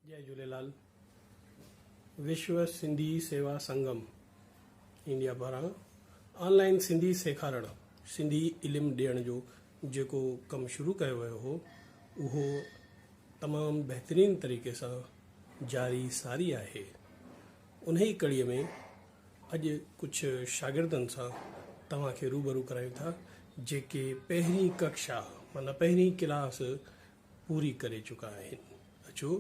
جئي جهوليلال وشو سنڌي سيوا سنگم انڊيا پاران آن لائين سنڌي سيکارڻ سنڌي علم ڏيڻ جو جيڪو ڪم شروع ڪيو ويو هو اهو تمام بهترين طريقي سان جاري ساري آهي انهي ڪڙي ۾ اڄ ڪجهه شاگردن سان توهان کي روبرو ڪرايون ٿا جيڪي پهرين ڪڪشا معنيٰ پهرين ڪلاس پوري ڪري چڪا آهن. اچو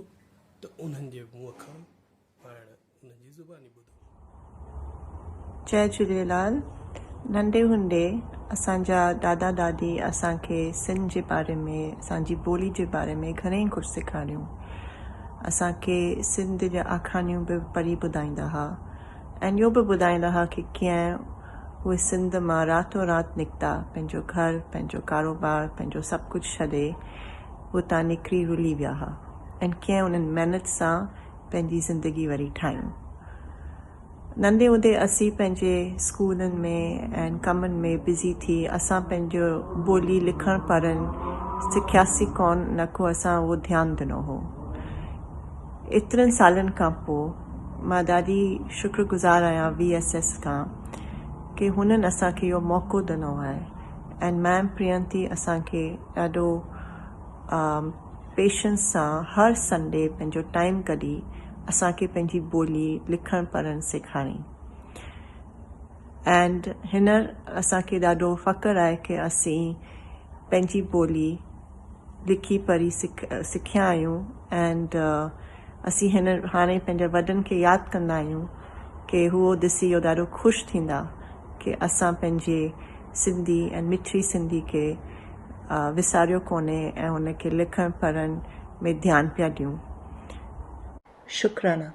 ته انهن جي منهن کان پاڻ انهن جي زباني ٻڌون. جئي جهوليلال ننڍي هوندي اسان جا ڏاڏا ڏاڏي اسان کي سنڌ جي باري ۾ اسان جي ٻولي جي باري ۾ گهڻي ئي ڪجهه سيکاريون اسان کي سنڌ جا آکاڻيون به پڙهي ٻڌائيندا ها ۽ اهو به ٻڌائيندا ها ڪي ڪيئن اهي سنڌ مان راتو رات نڪتا، پنهنجو گهر، پنهنجو ڪاروبار، پنهنجو سڀ ڪجهه ڇڏي اتان نڪري رلي ويا ها ۽ ڪيئن انهن محنت سان پنهنجي زندگي وري ٺاهيون. ننڍي هوندي اسين پنهنجي اسڪولن ۾ ۽ ڪمن ۾ بزي ٿي اسان پنهنجو ٻولي لکڻ پڙهڻ سکياسين ڪونه نه ڪو اسان اهو ڌيان ڏنو هو. ايترن سالن کان پوء مان ڏاڍي شڪر گذار آهيان وي ايس ايس کان ڪي هنن اسان کي اهو موقعو ڏنو آهي ۽ ميم پرينتي اسان کي ڏاڍو پيشنس سان هر سنڊي پنهنجو ٽائيم ڪڍي اسان کي پنهنجي ٻولي لکڻ پڙهڻ سيکارين ۽ هينئر اسان کي ڏاڍو فخر آهي ڪي اسين پنهنجي ٻولي لکي پڙهي سکيا آهيون ۽ اسين هن هاڻي پنهنجي وڏن کي ياد ڪندا آهيون ڪي هو ڏسي اهو ڏاڍو خوش ٿيندا ڪي اسان پنهنجي سنڌي ۽ مٺڙي سنڌي کي وساريو ڪونهي ۽ هن کي لکڻ پڙهڻ ۾ ڌيان پيا ڏيون. شڪرانا.